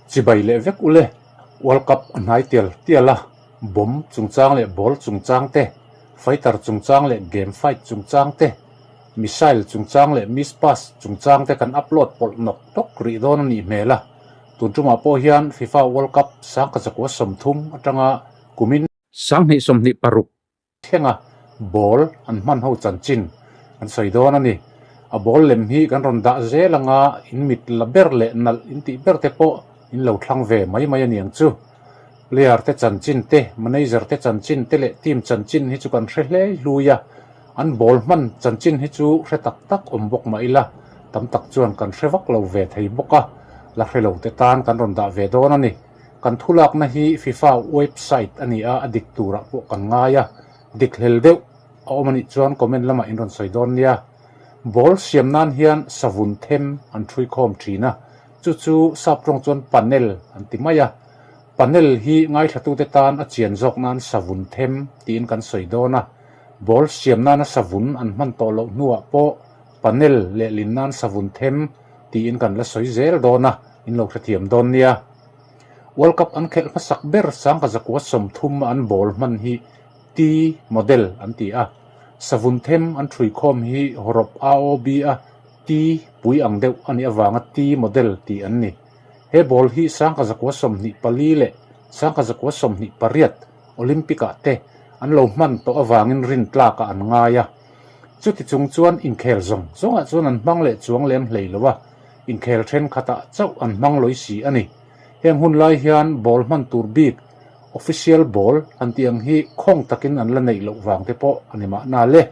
Chibai leh vek ule, World Cup a hnai tial tial a, bomb chungchang leh ball chungchang te, fighter chungchang leh game fight chungchang te, missile chungchang leh miss pass chungchang te kan upload pawlh nawk nawk rih dawn a nih hmel a, tun tumah pawh hian FIFA World Cup sangkachakua 30 atanga kumin. 2026 Thlenga ball an hman ho chanchin an sawi dawn a ni. A ball lem hi kan rawn dah zel anga in mit la ber leh nalh in tih ber te pawh in lo thlang ve mai mai a niang chu. Player te chanchin te, manager te chanchin te leh team chanchin hi chu kan hre hlei hlui a, an ball hman chanchin hi chu hre tak tak awm bawk mah ila tam tak chuan kan hre vak lo ve thei bawk a, la hre lo te tan kan rawn dah ve dawn a ni. Kan thulakna hi FIFA website a ni a, a dik turah pawh kan ngai a, dik hlel deuh a awm a nih chuan comment lamah in rawn sawi dawn nia. Ball siam nan hian savun them an ṭhui khawm ṭhin a, chu chu sap ṭawng chuan panel an ti mai a. Panel hi ngaithlatute tan a chian zawk nan savun them tiin kan sawi dawn a, ball siam nana savun an hman tawh loh hnuah pawh panel lehlin nan savun them tiin kan la sawi zel dawn a, in lo hrethiam dawn nia. World Cup an khelh hmasak ber sangkazakua 30 a an ball hman hi T model an ti a, savun them an ṭhui khawm hi hawrawp AOB a T pui ang deuh a nih avanga T model tih an ni. He ball hi sangkazakua 24 leh sangkazakua 28 Olympic ah te an lo hman tawh avangin rin tlakah an ngai a. Chuti chung chuan inkhel zawng zawngah chuan an hmang leh chuang lem hlei lo a. Inkhel thenkhatah chauh an hmang lawi si a ni. Heng hun lai hian ball hman tur bik, official ball, an tih ang hi khawng takin an la neih loh vang te pawh a ni mahna le.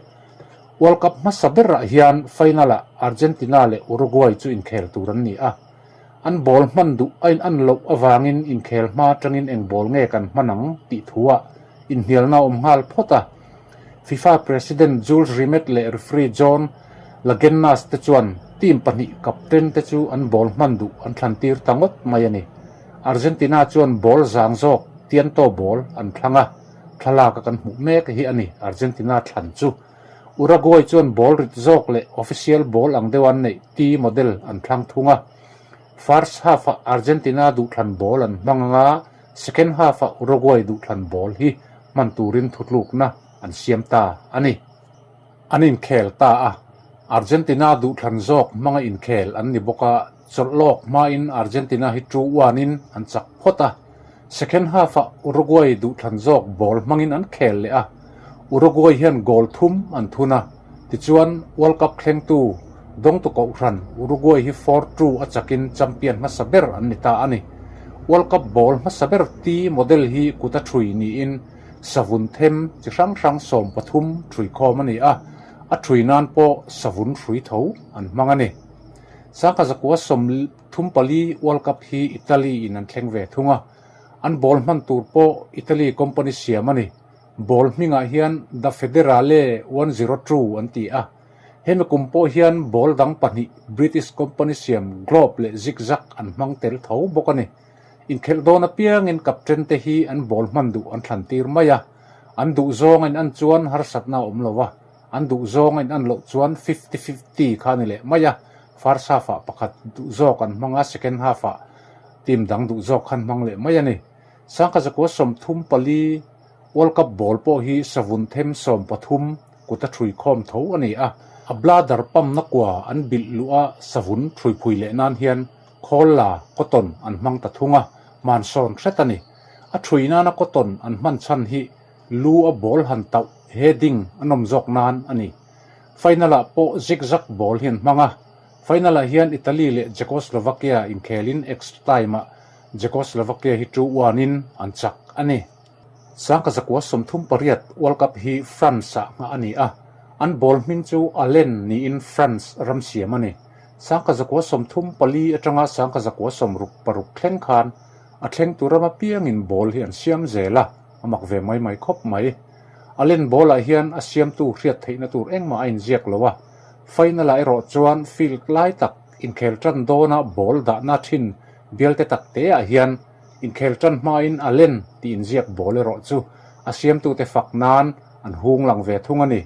World Cup hmasa berah hian final-ah Argentina leh Uruguay chu inkhel tur an ni a. An ball hman duh a in-an loh avangin inkhel hma atangin eng ball nge kan hman ang tih thuah inhnialna a awm nghal phawt a. FIFA President Jules Rimet leh referee John Lagennas te chuan team pahnih captain te chu an ball hman duh an thlan tir ta ngawt mai a ni. Argentina chuan ball zang zawk Tianto ball an thlang a, thlalak a kan hmuh mek hi a ni Argentina thlan chu. Uruguay chuan ball rit zawk leh official ball ang deuh an neih T-model an thlang thung a. First half-ah Argentina duhthlan ball an hmang ang a, second half-ah Uruguay duhthlan ball hi hman turin thutlukna an siam ta a ni. An inkhel ta a, Argentina duhthlan zawk hmanga inkhel an ni bawk a, chawlh lawk hmain Argentina hi 2-1 in an chak phawt a. Second half-ah Uruguay duhthlan zawk ball hmangin an khel leh a, Uruguay hian goal thum an thun a, tichuan World Cup thlengtu dawngtu kohhran Uruguay hi 4-2 a chakin champion hmasa ber an ni ta a ni. World Cup ball hmasa ber T model hi kut a ṭhui niin savun them chi hrang hrang 13 ṭhui khawm a ni a, a ṭhui nan pawh savun hrui tho an hmang a ni. Sangkazakua 34 World Cup hi Italy in an thleng ve thung a, an ball hman tur pawh Italy company siam a ni. Ball hmingah hian Da Federale 102 an ti a, hemi kum pawh hian ball dang pahnih British company siam Globe leh Zig Zag an hmang tel tho bawk a ni. Inkhelh dawn apiangin captain te hi an ball hman duh an thlan tir mai a, an duh zawng a in-an chuan harsatna a awm lo a, An duh zawng a in an loh chuan fifty fifty kha a ni leh mai a, first half ah pakhat duh zawk an hmang a, second half ah team dang duh zawk khan hmang leh mai a ni. Sangkazakua 34 World Cup ball pawh hi savun them 13 kut a ṭhui khawm tho a ni a, a bladder pump na kua an bilh luh a savun ṭhui phui leh nan hian khawl la cotton an hmang ta thung a, hmansawn hret a ni. A ṭhui nana cotton an hman chhan hi Lu a ball han tauh heading a nawm zawk nan a ni. Final ah pawh zig zag ball hi an hmang a, final ah hian Italy leh Czechoslovakia inkhelin extra time ah Czechoslovakia hi 2-1 in an chak a ni. Sangkazakua 38 World Cup hi France ah nghah a ni a, an ball hming chu Alen niin France ram siam a ni. Sangkazakua 34 atanga sangkazakua 66 thleng khan a thlengtu ram apiangin ball hi an siam zel a. A mak ve mai mai khawp mai. A len ball ah hian a siamtu hriat theihna tur engmah a inziak lo a, final ah erawh chuan field lai tak inkhel tan dawna ball dahna thin bialte tak te ah hian inkhel tan hmain a len tih inziak ball erawh chu a siamtute fak nan an hung lang ve thung a ni.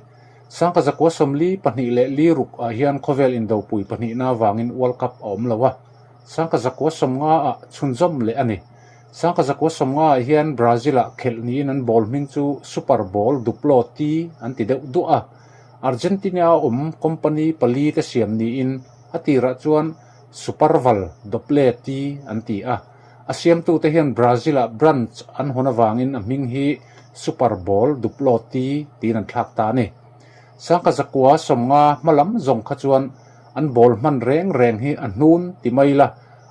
Sangkazakua 42 leh li ruk ah hian khawvel indopui pahnihna avangin World Cup a awm lo a. Sangka zakua sawmnga ah chhunzawm leh a ni. Sangka zakua sawmnga ah hian Brazil ah khelh niin an ball hming chu Super Ball Duplo T an ti deuh duah a. Argentina a awm company pali te siam niin a tirah chuan Superval Doble T an ti a. A siamtute hian Brazil ah branch an hawn avangin a hming hi Super Ball Duplo T tiin an thlak ta a ni. Sangka zakua sawmnga hma lam zawng kha chuan an ball hman reng reng hi a hnun ti mai la,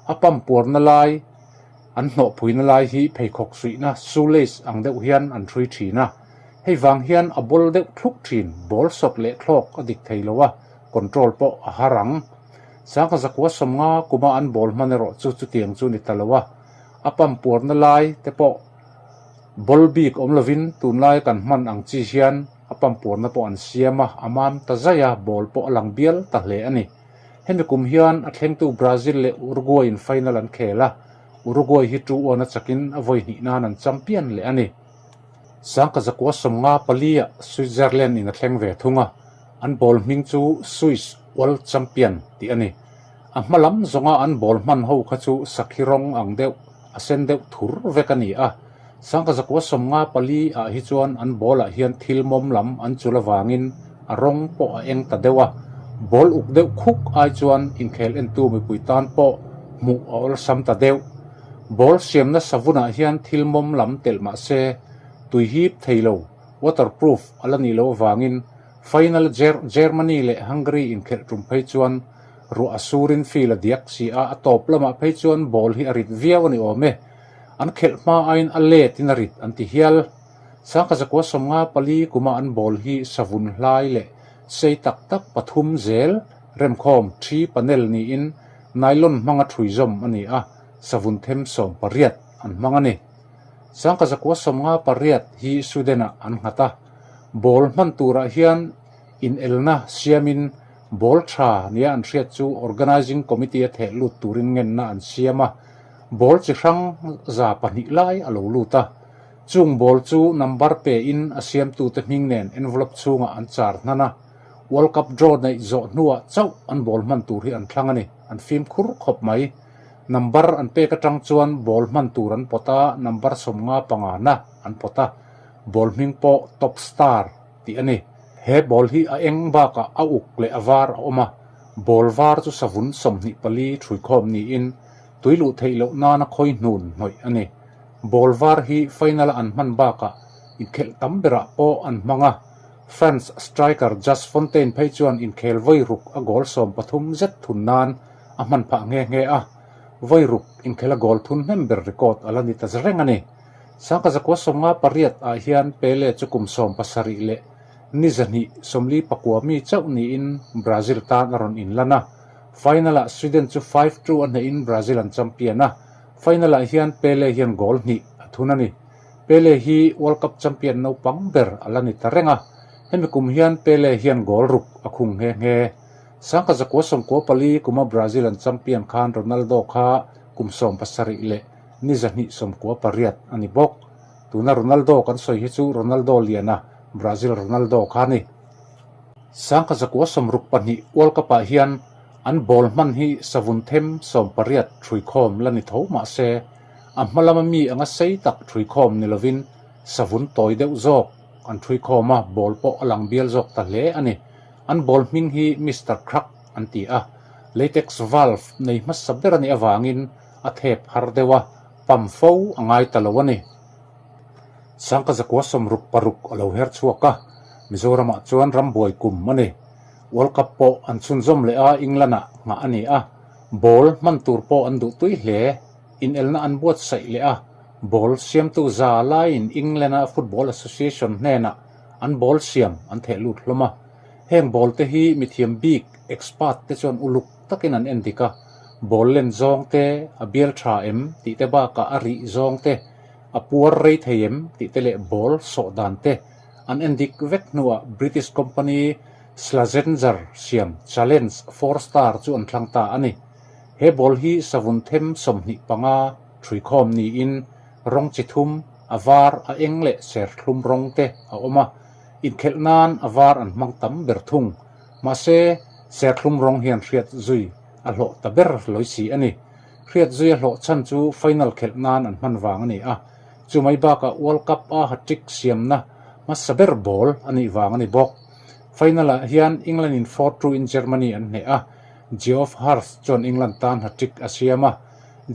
a pump puarna lai, an hnawhpuina lai hi pheikhawk suihna shoelace ang deuh hian an hrui thin a. Hei vang hian a ball deuh thluk thin, ball sawt leh thlawk a dik thei lo a, control pawh a har ang. Sangka zakua sawmnga kuma an ball hman erawh chu chutiang chu ni ta lo a, a pump puarna lai te pawh ball bik awm lovin tunlai kan hman ang chi hian a pump puarna pawh an siam a, a mam ta zaih a, ball pawh a lang bial ta hle a ni. Hemi kum hian a thlengtu Brazil leh Uruguay in final an khel a, Uruguay hi 2-1 a chakin a vawi hnih nan an champion leh a ni. Sangka zakua sawmnga pali ah Switzerland in a thleng ve thung a, an ball hming chu Swiss World Champion tih a ni. A hma lam zawnga an ball hman ho kha chu sakhi rawng ang deuh, a sen deuh thur vek a ni a. Sangka zakua sawmnga pali ah hi chuan an ball ah hian thil mawm lam an chul avangin a rawng pawh a eng ta deuh a. Ball uk deuh khuk ai chuan inkhel entu mipui tan pawh hmuh a awlsam ta deuh. Ball siamna savunah hian thil mawm lam telh mah se tui hip thei lo, waterproof, a la nih loh avangin final Germany leh Hungary inkhelh tum phei chuan Ruah a surin fil a diak si a, a tawp lamah phei chuan ball hi a rit viau a ni awm e. An khelh hma aiin a let in a rit an ti hial. Sangka zakua sawmnga pali kuma an ball hi savun hlai leh sei tak tak pathum zel remkhawm thi panel niin nylon hmanga ṭhui zawm a ni a, savun them 18 an hmang a ni. Sangka zakua 58 hi Sweden-ah an nghat a, ball hman turah hian inelna siamin Ball tha nia an hriat chu Organising Committee a theh lut turin ngenna an siam a, ball chi hrang 200 lai a lo lut a. Chung ball chu number pe in a siamtute hming nen envelope chhungah an char hnan a, World Cup draw neih zawh hnuah chauh an ball hman tur hi an thlang a ni, an fimkhur khawp mai. Number an pek atang chuan ball hman tur an pawt a, number 55 na an pawt a, ball hming pawh Top Star tih a ni. He ball hi a eng bakah a uk leh a var a awm a, ball var chu savun 24 ṭhuikhawm niin tui luh theih loh nana khawi hnun hnawih a ni. Ball var hi final-a an hman bakah inkhelh tam berah pawh an hmang a, France striker Just Fontaine phei chuan inkhel vawi ruk a goal 13 zet thun nan a hman phah nghe nghe a, vawi ruk inkhela goal thun hnem ber record a la ni ta reng a ni. Sangka zakua 58 ah hian Pele chu kum 70 leh ni 249 mi chauh niin Brazil tan a rawn inlan a. Final ah Sweden chu 5-2 a hnehin Brazil an champion a, final ah hian Pele hian goal hnih a thun a ni. Pele hi World Cup champion naupang ber a la ni ta reng a, hemi kum hian Pele hian goal ruk a khung nghe nghe. Sangka zakua 94 kuma Brazil an champion khan Ronaldo kha kum 70 leh ni 298 a ni bawk. Tuna Ronaldo kan sawi hi chu Ronaldo liana Brazil Ronaldo kha a ni. Sangka zakua 62 World Cup ah hian an ball hman hi savun them 18 ṭhuikhawm la ni tho mah se, a hma lama mi anga sei tak ṭhuikhawm ni lovin savun tawi deuh zawk an ṭhuikhawm a, ball pawh a lang bial zawk ta hle a ni. An ball hming hi Mister Crack an ti a, latex valve nei hmasa ber a nih avangin a thep har deuh a, pump fo a ngai ta lo a ni. Sangka zakua 66 a lo her chhuak a, Mizoramah chuan rambuai kum a ni. World Cup pawh an chhunzawm leh a, England-ah nghah a ni a, ball hman tur pawh an duh tui hle. Inelna an buatsaih leh a, ball siamtu za laiin England-a Football Association hnenah an ball siam an theh lut hlawm a. Heng ball te hi mithiam bik, expert, te chuan uluk takin an en dik a, ball len zawng te, a bial tha em tih te bakah a rih zawng te, a puar rei thei em tih te leh ball sawh dan te an en dik vek hnuah British company Slazenger siam Challenge Four Star chu an thlang ta a ni. He ball hi savun them 25 ṭhuikhawm niin rawng chi thum, a var, a eng leh serthlum rawng te a awm a, inkhelh nan a var an hmang tam ber thung. Mahse, serthlum rawng hian hriat zui a hlawh ta ber lawi si a ni. Hriat zuia hlawh chhan chu final khelh nan an hman vang a ni a, chu mai bakah World Cup a hat-trick siamna hmasa ber ball a nih vang a ni bawk. Final ah hian England in 4-2 in Germany an hneh a, Geoff Hurst chuan England tan hat-trick a siam a.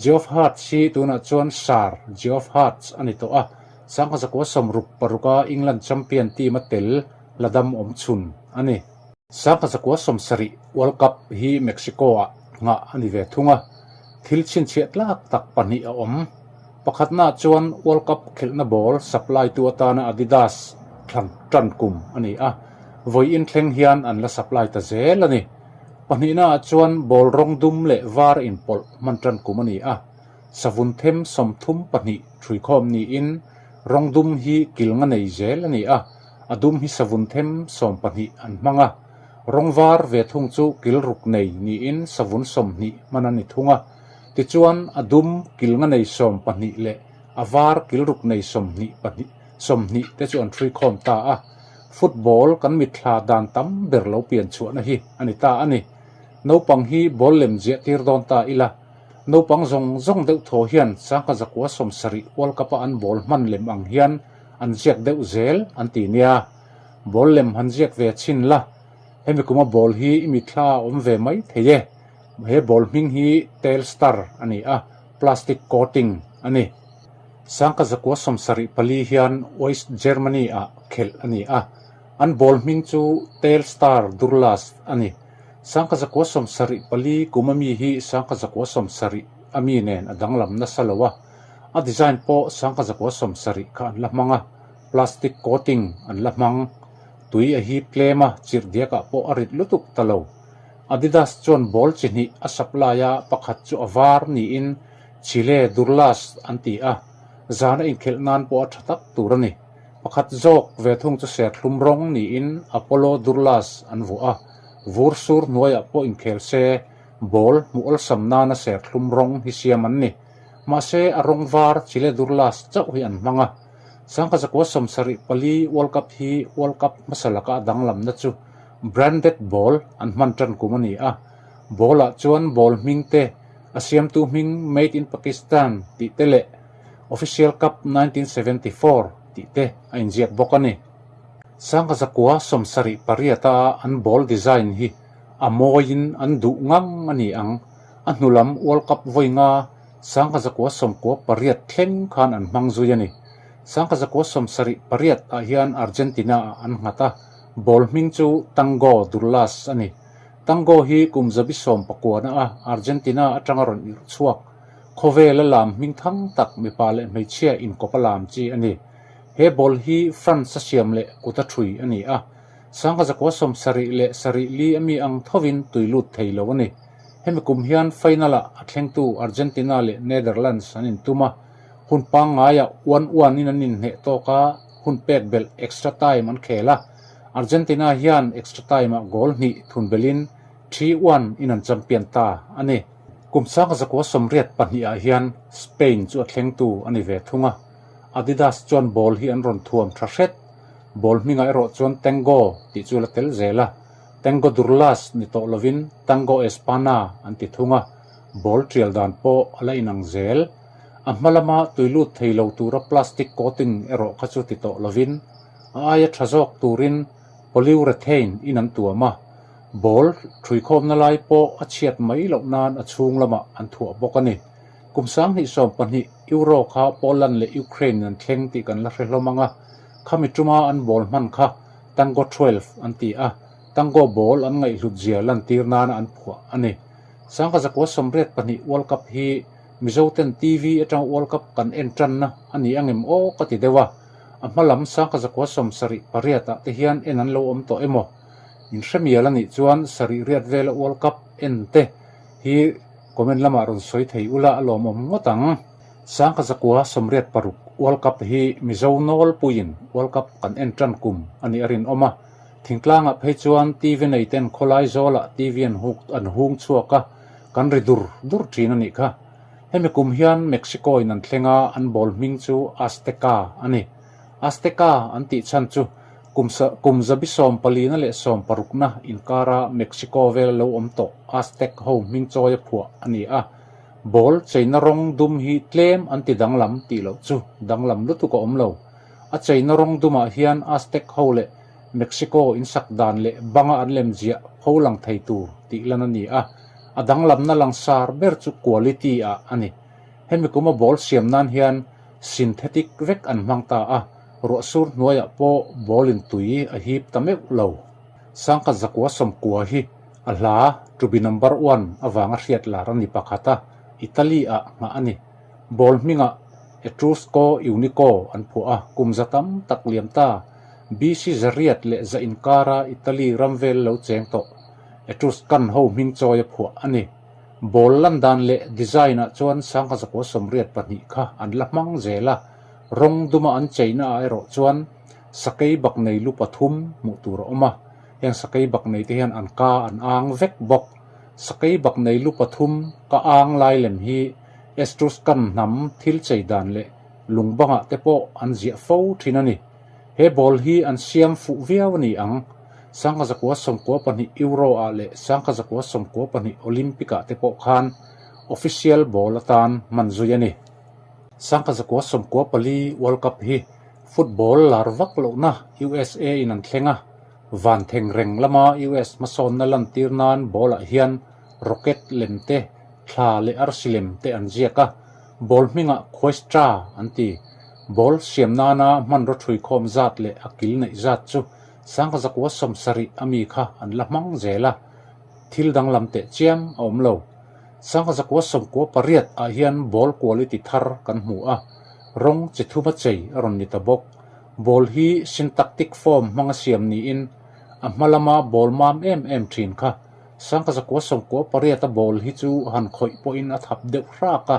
Geoff Hurst hi tunah chuan Sir Geoff Hurst a ni tawh a, Sangha zakua 66 a England champion team a tel la dam awm chhun a ni. 1970 World Cup hi Mexico-ah nghah a ni ve thung a, thil chhinchhiah tlak tak pahnih a awm. Pakhatnaah chuan World Cup khelhna ball supply tu atana Adidas thlan tan kum a ni a, vawiin thleng hian an la supply ta zel a ni. Pahnihnaah chuan ball rawng dum leh var inpawlh hman tan kum a ni a, savun them 32 ṭhuikhawm niin rawng dum hi kilnga nei zel a ni a, A dum hi savun them 12 an hmang a, rawng var ve thung chu kil ruk nei niin savun 20 hman a ni thung a. Tichuan, a dum kil nga nei 12 leh a var kil ruk nei 20 20 te chu an hrui khawm ta a. Football kan mitthla dan tam ber lo pian chhuahna hi a ni ta a ni. Naupang hi ball lem ziah tir dawn ta ila. Naupang zawng zawng deuh thaw hian 1970 World Cup a an ball hman lem ang hian an ziak deuh zel an ti nia. Ball lem han ziak ve chhin la, hemi kuma ball hi i mitthla a awm ve mai thei e. He ball hming hi Telstar a ni a, plastic coating a ni. 1974 hian West Germany ah khelh a ni a, an ball hming chu Telstar Durlast a ni. 1974 kum ami hi 1970 ami nen a danglam nasa lo a. A design pawh 1970 kha an la hmang a, plastic coating an la hmang. Tui a hip tlem a, chirh diakah pawh a rit lutuk ta lo. Adidas chuan ball chi hnih a supply a, pakhat chu a var niin Chile Durlas an ti a, zana inkhelh nan pawh a tha tak tur a ni. Pakhat zawk ve thung chu serthlum rawng niin Apollo Durlas an vuah a, vur sur hnuaiah pawh inkhel se ball hmuh awlsam nana serthlum rawng hi siam an ni. Mahse, a rawng var Chile Durlas chauh hi an hmang a. 1974 World Cup hi World Cup hmasa laka a danglamna chu branded ball an hman tan kum a ni a. Ball ah chuan ball hming te, a siamtu hming Made in Pakistan tih te leh Official Cup 1974 tih te a inziak bawk a ni. 1978 a an ball design hi a mawiin an duh ngang a ni ang. A hnu lam World Cup vawi nga 1998 thleng khan an hmang zui a ni. 1978 ah hian Argentina ah an nghat a, ball hming chu Tango Durlas a ni. Tango hi kum zabi sawm pakuana a Argentina atanga rawn irh chhuak, khawvela lam hming thang tak mipa leh hmeichhia inkawp a lam chi a ni. He ball hi France a siam leh kut a ṭhui a ni a, 1977 li ami ang thovin tui lut thei lo a ni. Hemi kum hian final ah a thlengtu Argentina leh Netherlands an intum a, hun pangngaiah uan uanin an inhneh tawk a, hun pek belh extra time an khel a, Argentina hian extra time ah goal hnih thun belhin 3-1 in an champion ta a ni. Kum 1982 ah hian Spain chu a thlengtu a ni ve thung a, Adidas chuan ball hi an rawn thuam tha hret, ball hmingah erawh chuan Tango tih chu la tel zel a. Tango Durlas ni tawh lovin Tango Espana an ti thung a, ball tial dan pawh a la inang zel. A hma lama tui lut thei lo tura plastic coating erawh kha chu ti tawh lovin a aia tha zawk turin polyurethane in an tuam a, ball ṭhuikhawmna lai pawh a chhiat mai loh nan a chhung lamah an thuah bawk a ni. Kum 2020 Euro kha Poland leh Ukraine an thleng tih kan la hre hlawm ang a, khami ṭuma an ball hman kha Tango 12 an ti a, Tango ball an ngaihhlut zia lantir nana an phuah a ni. 1982 World Cup hi Mizoten TV atanga World Cup kan en tanna a ni angem aw ka ti deuh a, a hma lam 1978 ah te hian en an lo awm tawh emaw? In hre mial a nih chuan sarih riat vela World Cup en te hi comment lamah rawn sawi thei ula a lawmawm ngawt ang. 1986 World Cup hi Mizo nawlpuiin World Cup kan en tan kum a nih a rinawm a. Thingtlangah phei chuan TV nei ten khawlai zawlah TV an huk an hung chhuak a, kan ri dur dur thin a nih kha. Hemi kum hian Mexico in an thleng a, an ball hming chu Azteca a ni. Azteca an tih chhan chu kum kum zabi sawm palina leh sawm parukna inkara Mexico vela lo awm tawh Aztec ho hming chawi a phuah a ni a. Ball cheina rawng dum hi tlem an ti danglam tih loh chu danglam lutuk a awm lo. A cheina rawng dumah hian Aztec ho leh Mexico insak dan leh banga an lem ziah pho lang thei tur tih lan a ni a, a danglamna langsar ber chu quality ah a ni. Hemi kuma ball siam nan hian synthetic vek an hmang ta a, ruahsur hnuaiah pawh ball in tui a hip ta meuh lo. Sangkhat zakua sawmkua hi a hla To be number one avanga hriat lar a ni pakhat a, Italy ah nghah a ni. Ball hmingah Etrusco Unico an phuah a, kum za tam tak liam ta. BC zariat leh za inkara Italy ram vel lo cheng tawh Etruscan ho hming chawi a phuah a ni. Ball lan dan leh design ah chuan sangha zakua 82 kha an la hmang zel a, rawng duma an cheina ah erawh chuan sakei bak nei lu pathum hmuh tur a awm a, heng sakei bak nei te hian an ka an ang vek bawk. Sakei bak nei lu pathum ka ang lai lem hi Etruscan hnam thil chei dan leh lung bangah te pawh an ziah fo thin a ni. He ball hi an siam fuh viau a ni ang. 1992 Euro ah leh 1992 Olympic ah te pawh khan official ball atan hman zui a ni. 1994 World Cup hi football lar vak lohna USA in an thleng a, van theng reng lama US hmasawnna lantir nan ball ah hian rocket lem te, thla leh arsi lem te an ziak a, ball hmingah Questra an ti. Ball siam nana hmanraw ṭhuikhawm zat leh a kil neih zat chu 1970 a mi kha an la hmang zel a, thil danglam teh chiam a awm lo. 1998 ah hian ball quality thar kan hmu a, rawng chi thuma chei a rawn ni ta bawk. Ball hi syntactic foam hmanga siam niin a hma lama ball mam em em thin kha 1998 a ball hi chu han khawih pawhin a thap deuh hrak a,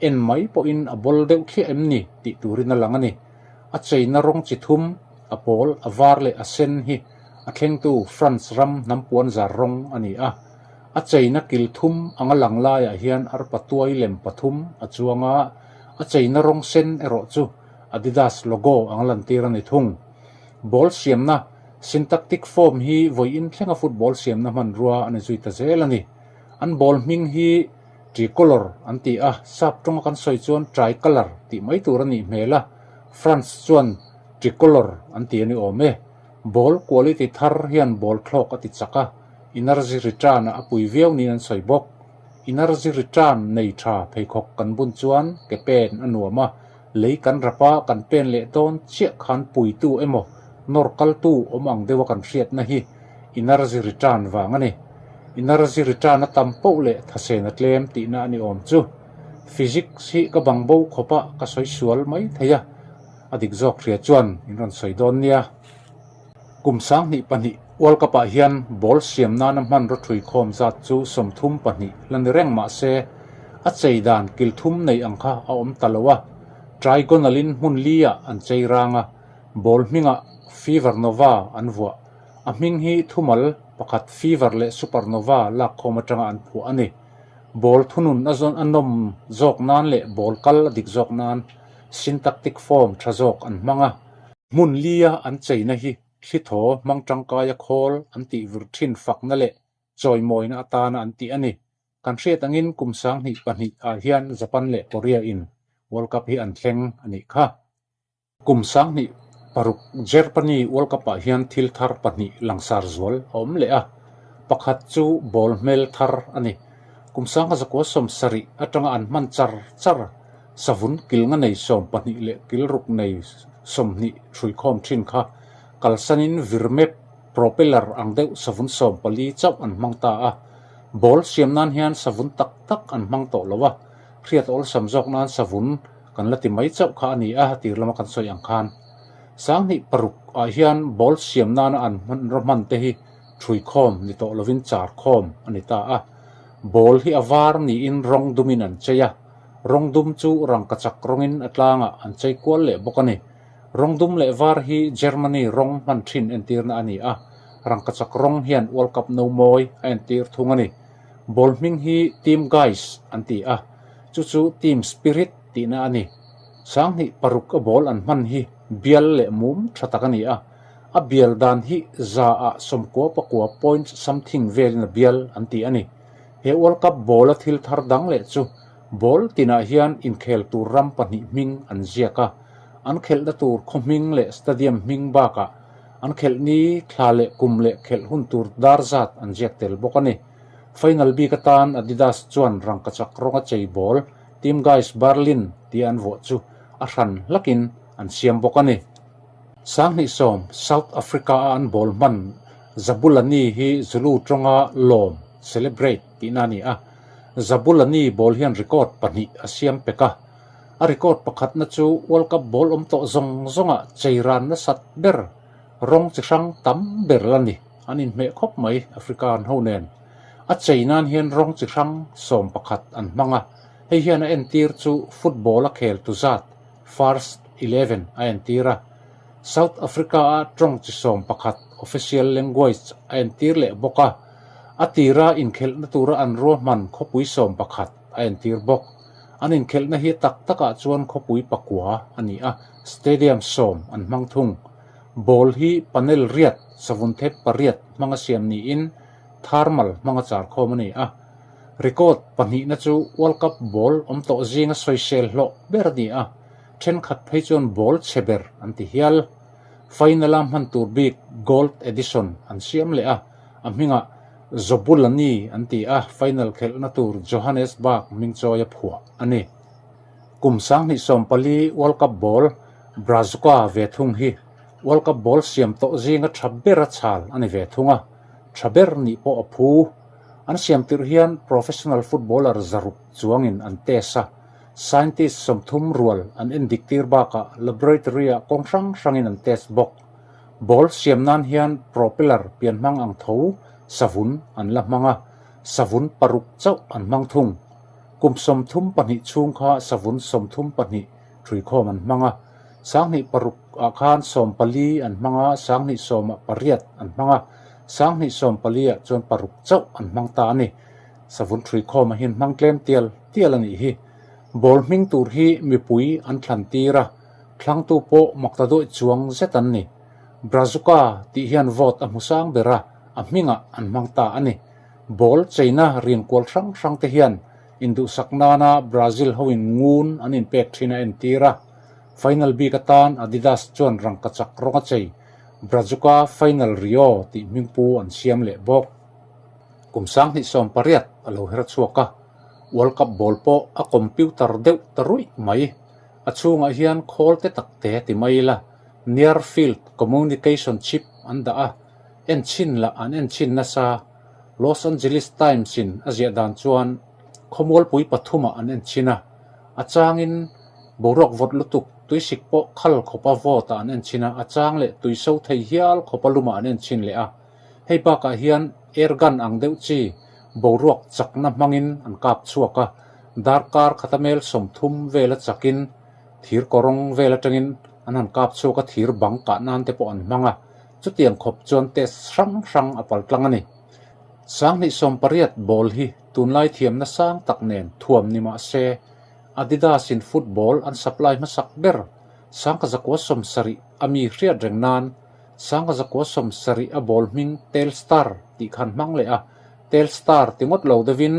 en mai pawhin a bawl deuh thliah em ni tih turin a lang a ni. A cheina rawng chi thum, a pawl, a var leh a sen hi a thlengtu France ram hnampuan zar rawng a ni a. A cheina kil thum anga lang laiah hian arpa tuai lem pathum a chuang a, a cheina rawng sen erawh chu Adidas logo anga lantir a ni thung. Ball siamna Syntactic foam hi vawiin thlenga football siamna hmanrua a ni zui ta zel a ni. An ball hming hi tricolor an ti a, sap tawnga kan sawi chuan tricolor tih mai tur a nih hmel a, France chuan tricolor an ti a ni awm e. Ball quality thar hian ball thlawk a ti chak a, energy return ah a pui viau niin an sawi bawk. Energy return nei tha pheikhawk kan bun chuan ke pen a nuam a, lei kan rap a, kan pen leh dawn chiah khan puitu emaw nawr kaltu awm ang deuha kan hriatna hi energy return vang a ni. Energy return a tam poh leh thasen a tlem tihna a ni awm chu. Physics hi ka bang bo khawp a, ka sawi sual mai thei a, a dik zawk hria chuan in rawn sawi dawn nia. Kum 2002 World Cup ah hian ball siam nana hmanraw thui khawm zat chu 32 la ni reng mah se, a chei dan kil thum nei ang kha a awm ta lo a, trigonal in hmun li ah an chei rang a, ball hmingah Fever Nova an vuah. A hming hi thumal pakhat Fever leh Supernova lak khawm atanga an phuah a ni. Ball thunun a zawn a nawm zawk nan leh ball kal a dik zawk nan syntactic form tha zawk an hmang a. Hmun lia an cheina hi thlithaw hmang tangkaia khawl an tih vir thin fakna leh chawimawina atana an tih a ni. Kan hriat angin kum 2002 ah hian Japan leh Korea in World Cup hi an thleng a nih kha. Kum 2006 Germany World Cup ah hian thil thar pahnih langsar zual a awm leh a, pakhat chu ball hmel thar a ni. Kum 1970 atanga an hman char char Savun kil nga nei 12 leh kil ruk nei 20 hruikhawm thin kha kalsanin virmep propeller ang deuh savun 14 chauh an hmang ta a. Ball siam nan hian savun tak tak an hmang tawh lo a, hriat awlsam zawk nan savun kan la ti mai chauh kha a ni a, tir lama kan sawi ang khan. 2006 ah hian ball siam nana an hmanraw hman te hi ṭhuikhawm ni tawh lovin charkhawm a ni ta a. Ball hi a var niin rawng dumin an chei a. Rawng dum chu rangkachak rawngin a tlangah an chei kual leh bawk a ni. Rawng dum leh var hi Germany rawng hman thin entirna a ni a, rangkachak rawng hian World Cup no mawi a entir thung a ni. Ball hming hi Team Guys an ti a, chu chu Team Spirit tihna a ni. 2006 a ball an hman hi bial leh mum tha tak a ni a, a bial dan hi za ah 99 point something velin a bial an ti a ni. He World Cup ball a thil thar dang leh chu. Ball tinah hian inkhel tur ram pahnih hming an ziak a, an khelhna tur khaw hming leh stadium hming bakah an khelh ni thla leh kum leh khelh hun tur dar zat an ziak tel bawk a ni. Final bik atan Adidas chuan rangkachak rawnga chei ball Teamgeist Berlin tia an vuah chu a hran hlakin an siam bawk a ni. Sanghnih sawm South Africa-a an ball hman Jabulani hi Zulu tawnga lawm, celebrate, tihna a ni a. Jabulani ball hian record pahnih a siam pek a. A record pakhatna chu World Cup ball awm tawh zawng zawngah chei ran nasat ber, rawng chi hrang tam ber la ni. An inhmeh khawp mai Africa an ho nen. A chei nan hian rawng chi hrang 11 an hmang a, hei hian a entir chu football a khel tu zat, First 11 a entir a, South Africa-a tawng chi 11 official language a entir leh bawk a, a tira inkhelhna tura an ruahman khawpui 11 a entir bawk. An inkhelhna hi tak takah chuan khawpui pakua a ni a, stadium sawm an hmang thung. Ball hi panel riat, savun thep pariat hmanga siam niin thermal hmanga charkhawm a ni a. Record pahnihna chu World Cup ball awm tawh zinga sawisel hlawh ber a ni a, thenkhat phei chuan ball chhe ber an ti hial. Final-a hman tur bik Gold Edition an siam leh a, a hmingah Jabulani an ti a, final khelhna tur Johannesburg hming chawi a phuah a ni. Kum 2014 World Cup ball Brazuca ve thung hi World Cup ball siam tawh zinga tha bera chhal a ni ve thung a, tha ber nih pawh a phu. An siam tirh hian professional footballer zaruk chuangin an test a, scientist 30 rual an endik tir bakah laboratory-ah kawng hrang hrangin an test bawk. Ball siam nan hian propeller pian hmang ang tho savun an la hmang a, savun paruk chauh an hmang thung. Kum 32 chhung kha savun 32 thuikhawm an hmang a, 2006 ah khan 14 an hmang a, 2010 ah pariat an hmang a, 2014 ah chuan paruk chauh an hmang ta a ni. Savun thuikhawm ah hian hmang tlem tial tial a nih hi. Ball hming tur hi mipui an thlan tir a, thlangtu pawh makta dawih chuang zet an ni. Brazuca tih hian vote a hmu sang ber a, a hmingah an hmang ta a ni. Ball cheina riankual hrang hrang te hian Induhsak nana Brazil hoin ngun an inpek thin a entir a, final bik atan Adidas chuan rangkachak rawng a chei, Brazuca Final Rio tih hmingpu an siam leh bawk. Kum 2018 a lo her chhuak a, World Cup ball pawh a computer deuh ta ruih mai. A chhungah hian khawl te tak te ti mai ila, Near Field Communication Chip an dah a, enchhin lah an enchhin nasa. Los Angeles Times in a ziah dan chuan khawmualpui pathumah an en chhin a, a changin boruak vawt lutuk tuisik pawh khal khawpa vawtah an en chhin a, a chang leh tui so thei hial khawpa lumah an en chhin leh a. Hei bakah hian air gun ang deuh chi boruak chakna hmangin an kap chhuak a, darkar khata mel 30 vela chakin thir kawrawng vel atangin an han kap chhuak a, thir bang kah nan te pawh an hmang a. Chutiang khawp chuan test hrang hrang a pal tlang a ni. 2018 ball hi tunlai thiamna sang tak nen thuam ni mah se, Adidas in football an supply hmasak ber 1970 a mi hriat reng nan 1970 a ball hming Telstar tih khan hmang leh a, Telstar ti ngawt lo deuhin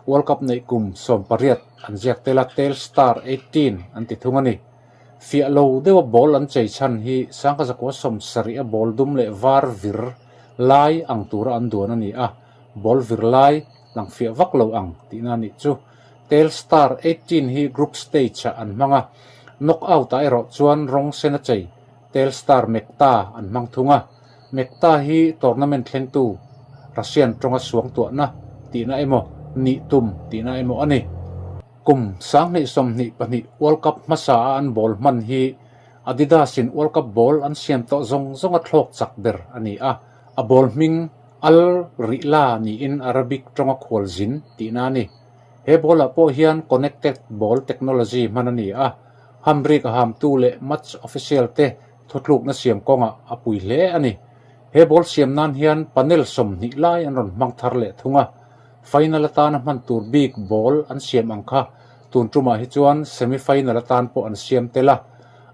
World Cup neih kum 18 an ziak tel a, Telstar 18 an ti thung a ni. Fiah lo deuha ball an chei chhan hi 1970 a ball dum leh var vir lai ang tura an duan a ni a, ball vir lai lang fiah vak lo ang tihna a nih chu. Telstar 18 hi group stage ah an hmang a, knock out ah erawh chuan rawng sen a chei Telstar Mekta an hmang thung a. Mekta hi tournament thlengtu Russian tawnga suangtuahna tihna emaw nih tum tihna emaw a ni. Kum 2022 World Cup hmasa a an ball hman hi Adidas in World Cup ball an siam tawh zawng zawng a thlawk chak ber a ni a, a ball hming Al Rihla niin Arabic tawnga khual zin tihna a ni. He ball ah pawh hian connected ball technology hman a ni a, hamrik a hamtu leh match official te thutlukna siam kawngah a pui hle a ni. He ball siam nan hian panel 20 lai an rawn hmang thar leh thung a. Final atana hman tur bik ball an siam ang kha tun tumah hi chuan semi final atan pawh an siam tel a,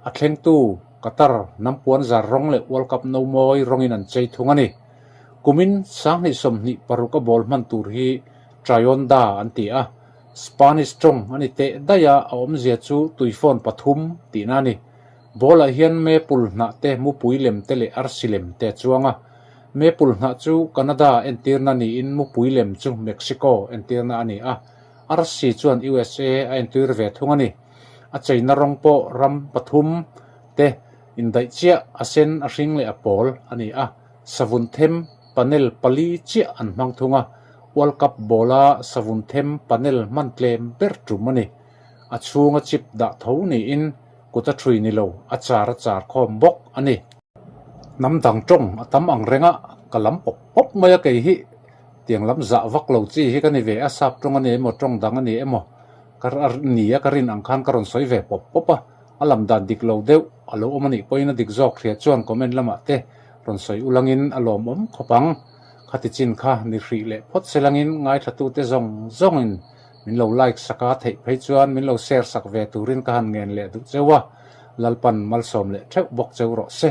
a thlengtu Qatar hnampuan zar rawng leh World Cup no mawi rawngin an chei thung a ni. Kumin 2026 a ball hman tur hi Trionda an ti a. Spanish tawng a ni teh daih a, a awmzia chu tuifawn pathum tihna a ni. Ball ah hian maple hnah te, mupui lem te leh arsi lem te a chuang a. Maple hnah chu Canada entirna niin mupui lem chu Mexico entirna a ni a, arsi chuan USA a entir ve thung a ni. A cheina rawng pawh ram pathum te indaih chiah, a sen, a hring leh a pawl a ni a. Savun them panel pali chiah an hmang thung a, World Cup ball a savun them panel hman tlem ber tum a ni. A chhunga chip dah tho niin kut a thui ni lo, a char a char khawm bawk a ni. Hnam dang tawng a tam ang reng a, ka lam pawp pawp mai a kei hi tiang lam zah vak lo chi hi ka ni ve a, sap tawng a ni emaw tawng dang a ni emaw ka ni a ka rin ang khan ka rawn sawi ve pawp pawp a, a lam dan dik lo deuh a lo awm a nih pawhin a dik zawk hria chuan comment lamah te rawn sawi ulangin a lawmawm khawp ang. Khati chin kha ni hrih leh phawt selangin ngaithlatute zawng zawngin Min lo like sak a, theih phei chuan min lo share sak ve turin ka han ngen leh duh cheu a, Lalpan malsawm leh theuh bawk cheu rawh se.